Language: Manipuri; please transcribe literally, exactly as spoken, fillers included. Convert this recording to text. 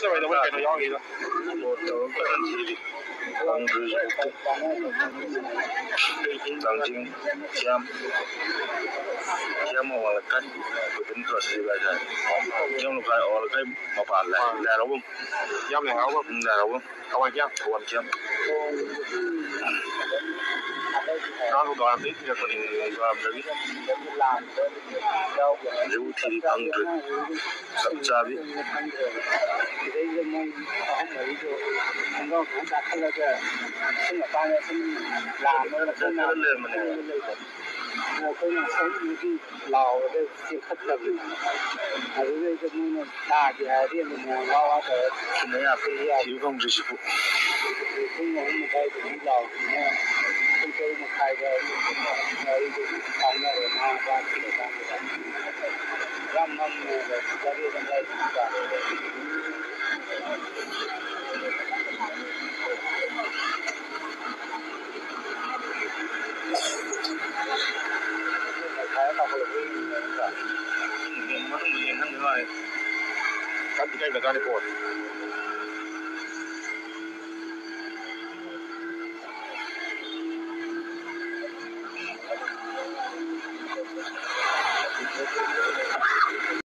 ꯆꯠꯂꯣꯏꯗ ꯃꯣꯏ ꯀꯩꯅꯣ ꯌꯥꯎꯔꯤꯗ꯫ ꯕꯣꯠ ꯇꯧꯔ ꯀꯟꯅ ꯊꯤꯔꯤ꯫ ꯐꯪꯗ꯭ꯔꯤꯁꯨ ꯊꯥꯡꯖꯤꯡ ꯀꯌꯥꯝ ꯀꯌꯥꯝ ꯑꯋꯥꯡ ꯂꯩꯀꯥꯏ ꯈꯨꯗꯤꯡ ꯀ꯭ꯂꯥꯁ ꯂꯩꯕ ꯍꯥꯏꯇꯥꯔꯦ꯫ ꯀꯌꯥꯝ ꯂꯩꯀꯥꯏ ꯑꯋꯥꯡ ꯂꯩꯀꯥꯏ ꯃꯄꯥꯟ ꯂꯥꯏ ꯂꯥꯏ ꯍꯔꯥꯎꯐꯝ꯫ ꯌꯥꯝ ꯂꯩ ꯍꯔꯥꯎꯕ꯫ ꯎꯝ, ꯂꯥꯏ ꯍꯔꯥꯎꯐꯝ꯫ ꯊꯋꯥꯏ ꯀꯌꯥꯝ꯫ ꯊꯋꯥꯏ ꯀꯌꯥꯝ꯫ ꯉꯔꯥꯡ ꯗꯨꯀꯥꯟꯗꯒꯤ ꯊꯤꯔꯛꯄꯅꯤ, ꯗꯨꯀꯥꯟꯗꯒꯤ꯫ ꯍꯧꯖꯤꯛ ꯊꯤꯔꯤ ꯐꯪꯗ꯭ꯔꯤ꯫ ꯆꯞ ꯆꯥꯕꯤ꯫ ꯁꯤꯗꯩꯗ ꯃꯣꯏ ꯑꯍꯨꯝ ꯃꯔꯤꯗꯣ ꯈꯣꯡꯒ꯭ꯔꯥꯎ ꯐꯖꯅ ꯆꯥꯈꯠꯂꯒ ꯁꯨꯝ ꯃꯄꯥꯟꯗ ꯁꯨꯝ ꯂꯥꯛꯑꯝꯃꯒ ꯈꯔ ꯂꯩꯔꯝꯕꯅꯦ꯫ ꯑꯗꯣ ꯑꯩꯈꯣꯏꯅ ꯁꯣꯝꯗꯒꯤ ꯂꯥꯎꯔꯒ ꯆꯦꯟꯈꯠꯂꯕꯅꯤ꯫ ꯑꯗꯨꯗꯩꯗ ꯃꯣꯏꯅ ꯇꯥꯒꯦ ꯍꯥꯏꯔꯗꯤ ꯑꯗꯨꯝ ꯃꯌꯥꯝ ꯋꯥ ꯋꯥ ꯇꯧꯔ ꯊꯤꯟꯅ ꯌꯥꯄꯣꯠ ꯌꯥꯏ꯫ ꯊꯤꯕ ꯐꯪꯗ꯭ꯔꯤꯁꯤꯕꯨ꯫ ꯄꯨꯡ ꯑꯍꯨꯝ ꯃꯈꯥꯏꯗꯒꯤ ꯂꯥꯎꯕꯅꯤꯅ ꯄꯨꯡ ꯇꯔꯨꯛ ꯃꯈꯥꯏꯗ ꯑꯩꯗꯣ ꯀꯥꯎꯅꯔꯦ ꯃꯥ ꯃꯄꯥ ꯊꯤꯔꯀꯥꯟꯗꯨꯗ꯫ ꯌꯥꯝ ꯃꯝꯃꯦꯕ ꯇꯔꯦꯠ ꯑꯗꯥꯏꯗꯒꯤ ꯇꯥꯔꯦ꯫ ꯃꯅꯨꯡꯗ ꯌꯦꯡꯍꯟꯕ ꯃꯥꯜꯂꯦ꯫ ꯀꯟꯗꯤ ꯀꯟꯒ꯭ꯔꯖꯥꯠꯅꯤ ꯕꯣꯜ꯫